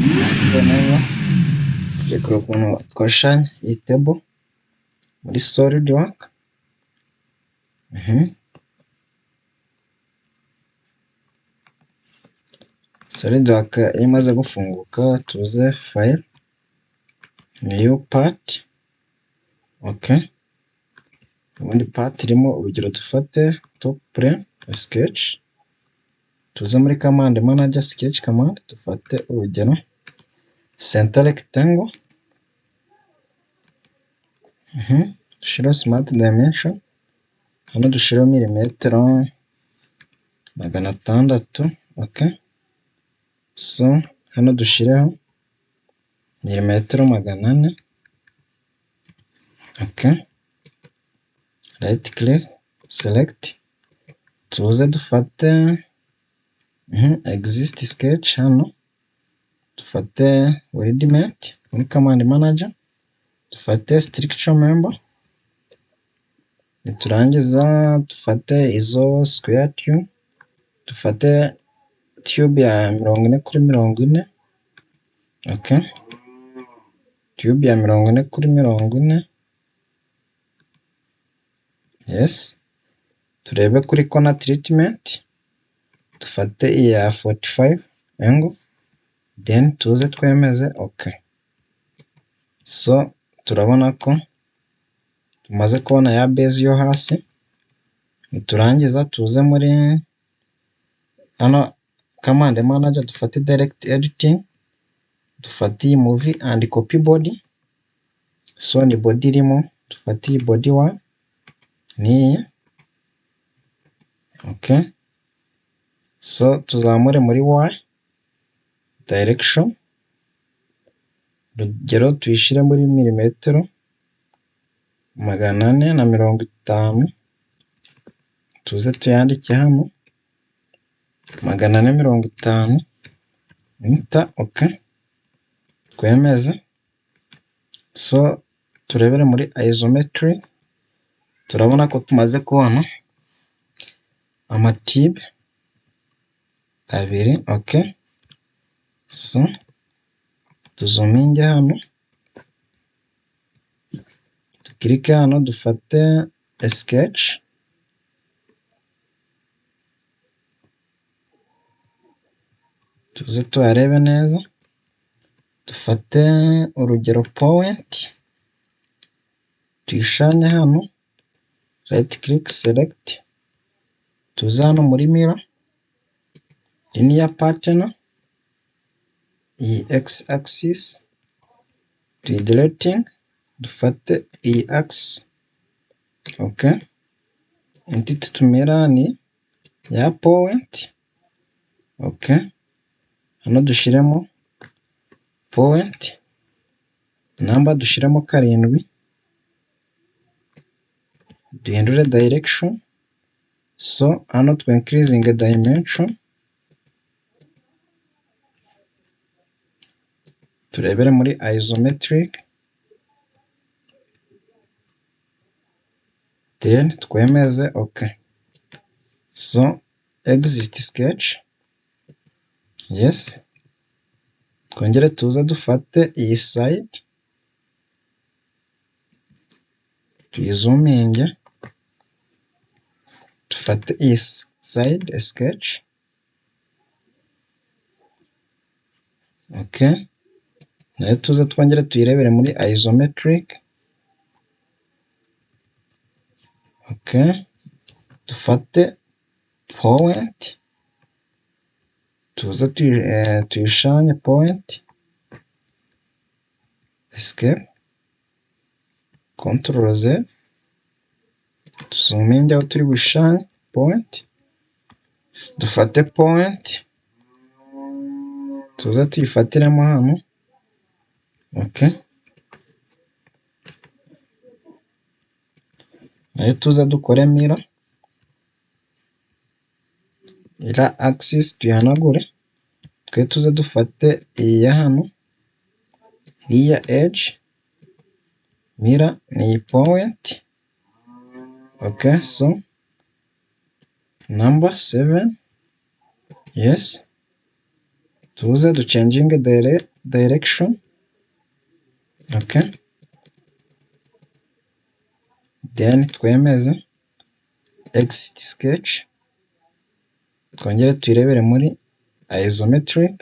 Noneho tugiye kureba ukuntu twashushanya iyi table muri SolidWorks. SolidWorks iyo imaze gufunguka tuze file, new part, okay. Ubundi part irimo urugero dufate top plane sketch, tuze muri command manager sketch command dufate urugero center rectangle, dushireho smart dimension, hano dushireho milimetero 600, okay. So hano dushireho milimetero 400, okay. Right click select, tuze dufate exit sketch, hano dufate weldment muri command manager, dufate structure member, niturangiza dufate izo square tube, dufate tube ya 40 kuri 40, okay. Tube ya 40 kuri 40, yes. Turebe kuri corner treatment, dufate iya 45 angle, then tuze twemeze okay. So turabona ko tumaze kubona ya base yo hasi, niturangiza tuze muri hano command manager dufate direct editing, dufate iyi move and copy body, so ni body irimo, dufate iyi body one n'iyi, okay. So tuzamure muri Y direction, urugero tuyishyire muri milimetero 450, tuze tuyandike hano 450, enter, okay, twemeze. So turebere muri isometric, turabona ko tumaze kubona amatube abiri, okay. So tuzoominge hano, duclicke hano dufate sketch, tuze tuharebe neza, dufate urugero point, tuyishushanye hano, right click select, tuze hano muri mirror, linear pattern, iyi x axis tuyideletinge, dufate iyi axis, okay, entity to mirror ni ya point, okay, hano dushyiremo point, number dushyiremo 7, duhindure direction, so hano twincreasinge dimension, turebere muri isometric, then twemeze okay. So exit sketch, yes, twongere tuze dufate iyi side, tuyizoominge, dufate iyi side sketch, okay, nayo tuze twongere tuyirebere muri isometric, okay, dufate point, tuze tuyishushanye point, escape, control Z, tuzoominge aho turi bushushanye point, dufate point, tuze tuyifatiremo hano, okay, nayo tuze dukore mirror, iriya axis tuyihanagure, twe tuze dufate iyi ya hano, iriya edge, mirror ni iyi point, okay, so number 7, yes. Tuze ducenjinge direction, okay, then twemeze exit sketch, twongere tuyirebere muri isometric,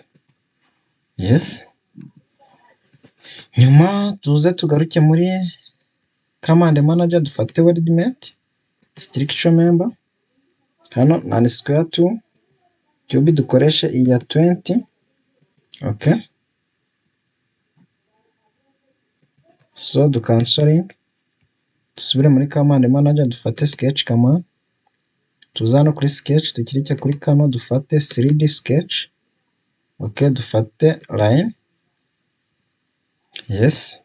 yes. Nyuma tuze tugaruke muri command manager dufate weldment structure member, hano nani square 2 tube dukoreshe iya 20, okay. So dukansoring, dusubire muri command manager dufate sketch command, tuze hano kuri sketch dukirike kuri kano dufate 3D sketch, okay, dufate line, yes,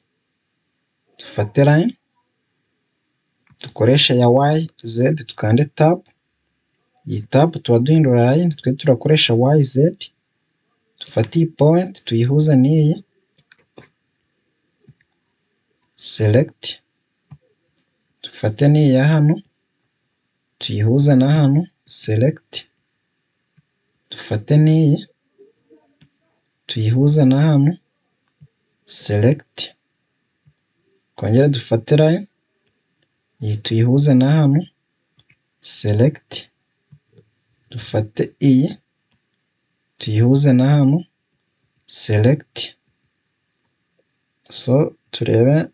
dufate line dukoreshe ya Y Z, dukande tab, iyi tab tuba duhindura line, twe turakoresha Y Z, dufate iyi point tuyihuze n'iyi, select, dufate n'iyi ya hano tuyihuze na hano, select, dufate n'iyi tuyihuze na hano, select, twongere dufate line iyi tuyihuze na hano, select, dufate iyi tuyihuze na hano, select. So turebe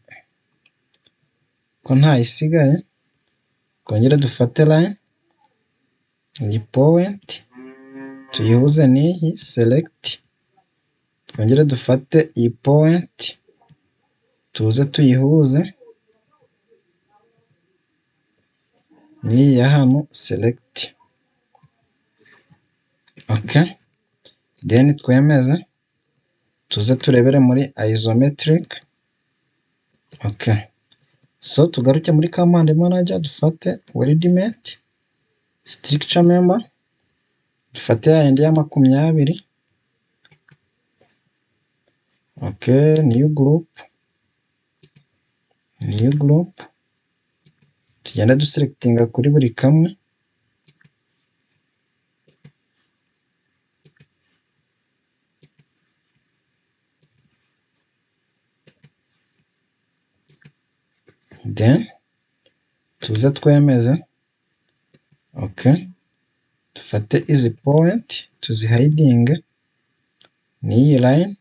ko ntayisigaye, twongere dufate line iyi point tuyihuze n'iyi, select, twongere dufate iyi point tuze tuyihuze n'iyi ya hano, select, okay, then twemeze, tuze turebere muri isometric, okay. So tugaruke muri command manager dufate weldment structure member, dufate ya yindi ya 20, okay, new group, new group, tugenda duselectinga kuri buri kamwe, then tuze twemeze, okay, dufate izi point tuzihidinge, n'iyi line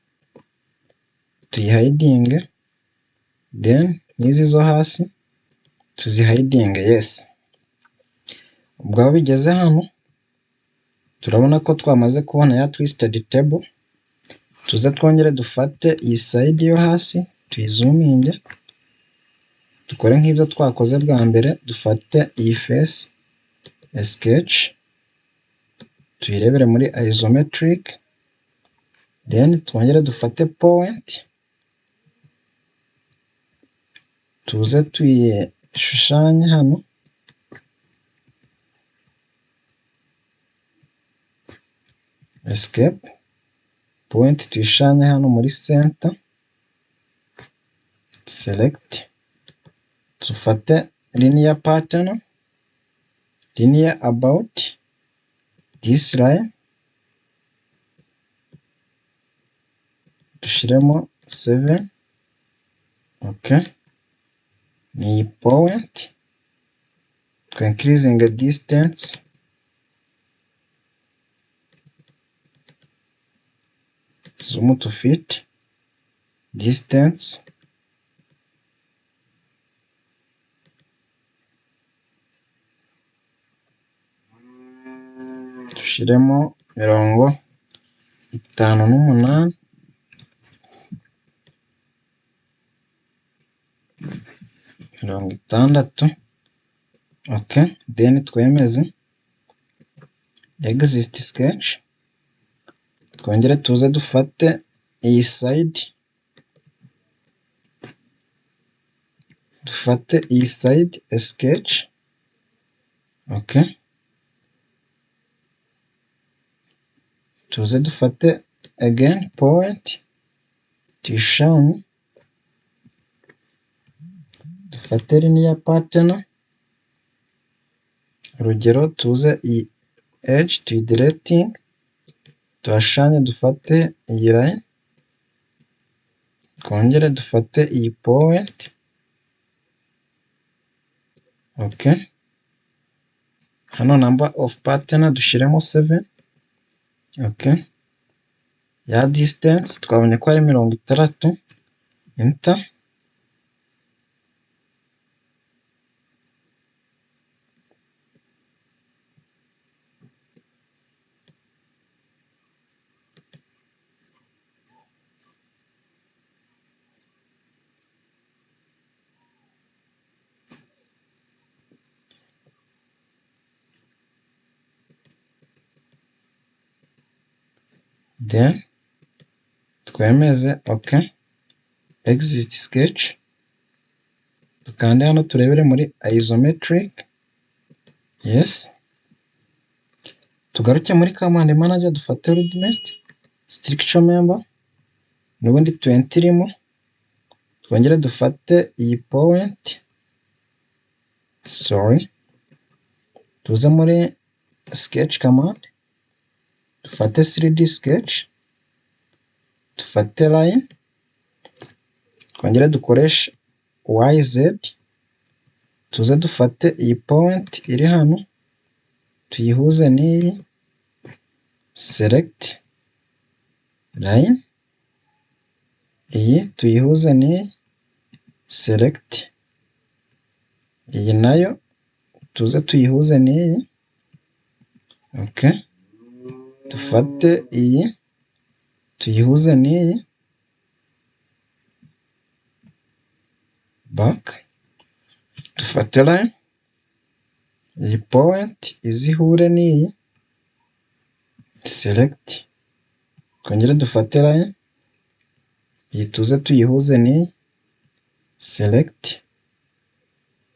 tuyihidinge, then n'izi zo hasi tuzihidinge, yes. Ubwo aho bigeze hano turabona ko twamaze kubona ya twisted table, tuze twongere dufate iyi side yo hasi tuyizuminge, dukore nk'ibyo twakoze bwa mbere, dufate iyi face sketch tuyirebere muri isometric, then twongere dufate point tuze tuyishushanye hano, escape, point tuyishushanye hano muri center, select, dufate linear pattern, linear about this line, dushyiremo 7, okay, ni iyi point, twincreasinge distance, zoom to fit, distance, dushyiremo 58, 60, okay, then twemeze exit sketch, twongere tuze dufate iyi side, dufate iyi side sketch, okay, tuze dufate again point tuyishushanye, dufate linear pattern, urugero tuze iyi edge tuyidiretinge, Tuhashushanye dufate iyi line, twongere dufate iyi point, okay, hano number of pattern dushyiremo 7, okay, ya distance twabonye ko ari 60, enter. Then twemeze okay, exit sketch, dukande hano turebere muri isometric, yes, tugaruke muri command manager dufate weldment, structure member, n'ubundi 20 irimo, twongere dufate iyi point, sorry, tuze muri sketch command, dufate 3D sketch, dufate line, twongere dukoreshe YZ, tuze dufate iyi point iri hano, tuyihuze n'iyi, select line, iyi tuyihuze n'iyi, select, iyi nayo tuze tuyihuze n'iyi, okay, dufate iyi tuyihuze n'iyi, back, dufate line, iyi point ize ihure n'iyi, select, twongere dufate line, iyi tuze tuyihuze n'iyi, select,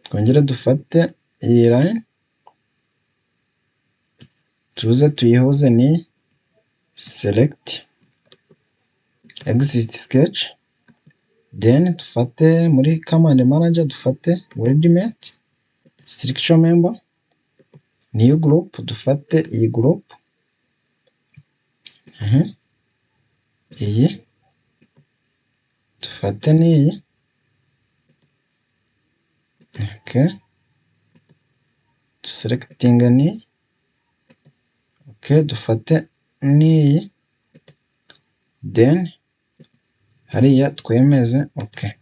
twongere dufate iyi line, tuze tuyihuze n'iyi, select, exit sketch, then dufate muri command manager dufate weldment, structure member, new group, dufate iyi group, iyi dufate n'iyi, okay, duselectinge n'iyi, okay, dufate n'iyi, then hariya twemeze okay.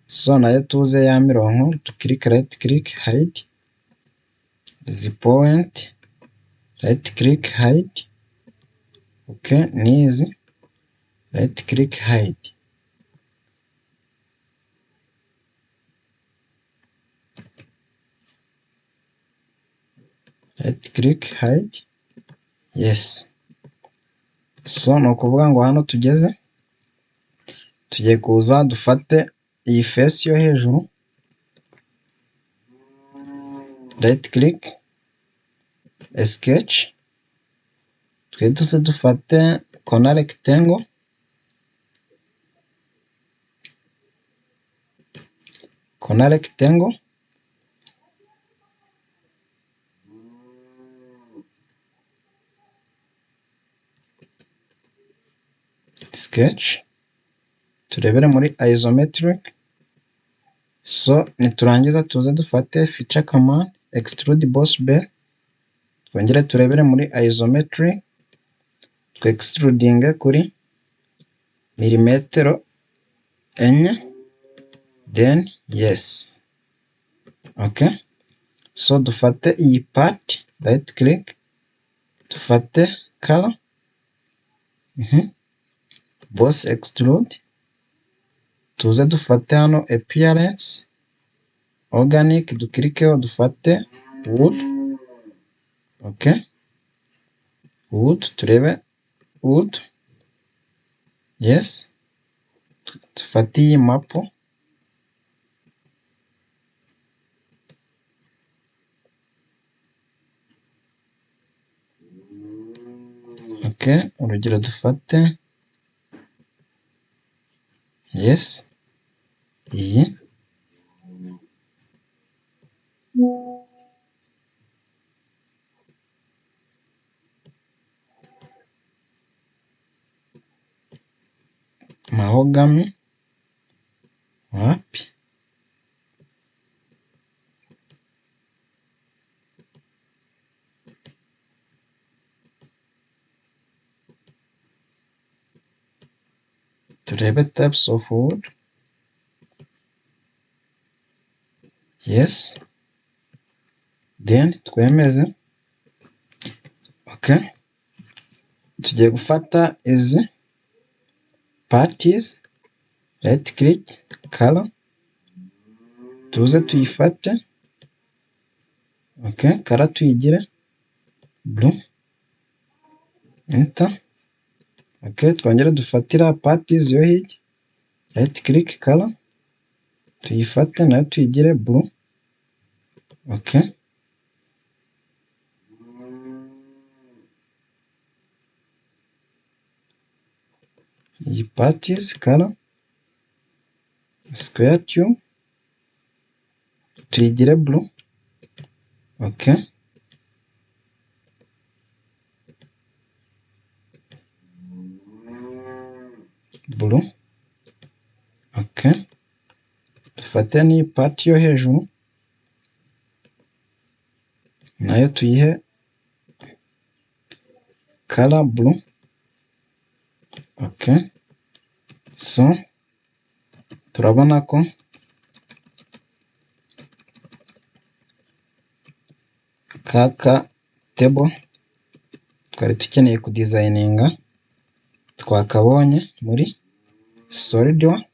So nayo tuze ya mirongo duclicke right click hide, izi point right click hide, okay, n'izi right click hide. Right click hide, yes. So ni ukuvuga ngo hano tugeze, tugiye kuza dufate iyi face yo hejuru, right click sketch, twe tuze dufate corner rectangle, corner rectangle, sketch, turebere muri isometric. So niturangiza tuze dufate feature command extrude boss base, twongere turebere muri isometric, twextrudinge kuri milimetero 4, then yes. Okay, so dufate iyi part, right click, dufate color, boss extrude, tuze dufate hano appearance, organic, duclickeho dufate wood, okay, wood, turebe wood, yes, dufate iyi maple, okay, urugero dufate, yes, iyi, Mahogany, wapi. Turebe types of wood, yes, then twemeze, okay. Tugiye gufata izi parts, right click, color, tuze tuyifate, okay, color tuyigire blue, enter, okay. Twongere dufate iriya parts yo hirya, right click, color, tuyifate nayo tuyigire blue, okay. Iyi parts color, square tube, tuyigire blue, okay. Blue, okay. Dufate n'iyi part yo hejuru nayo tuyihe color blue, okay. So turabona ko ka table twari dukeneye kudesigninga twakabonye muri SolidWorks.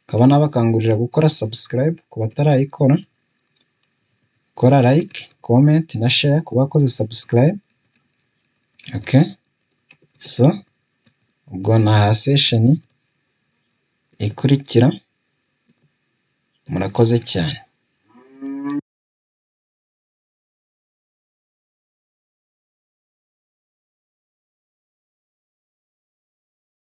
Nkaba nabakangurira gukora subscribe ku batarayikora, gukora like, comment na share ku bakoze subscribe, okay. So ubwo ni session ikurikira, murakoze cyane.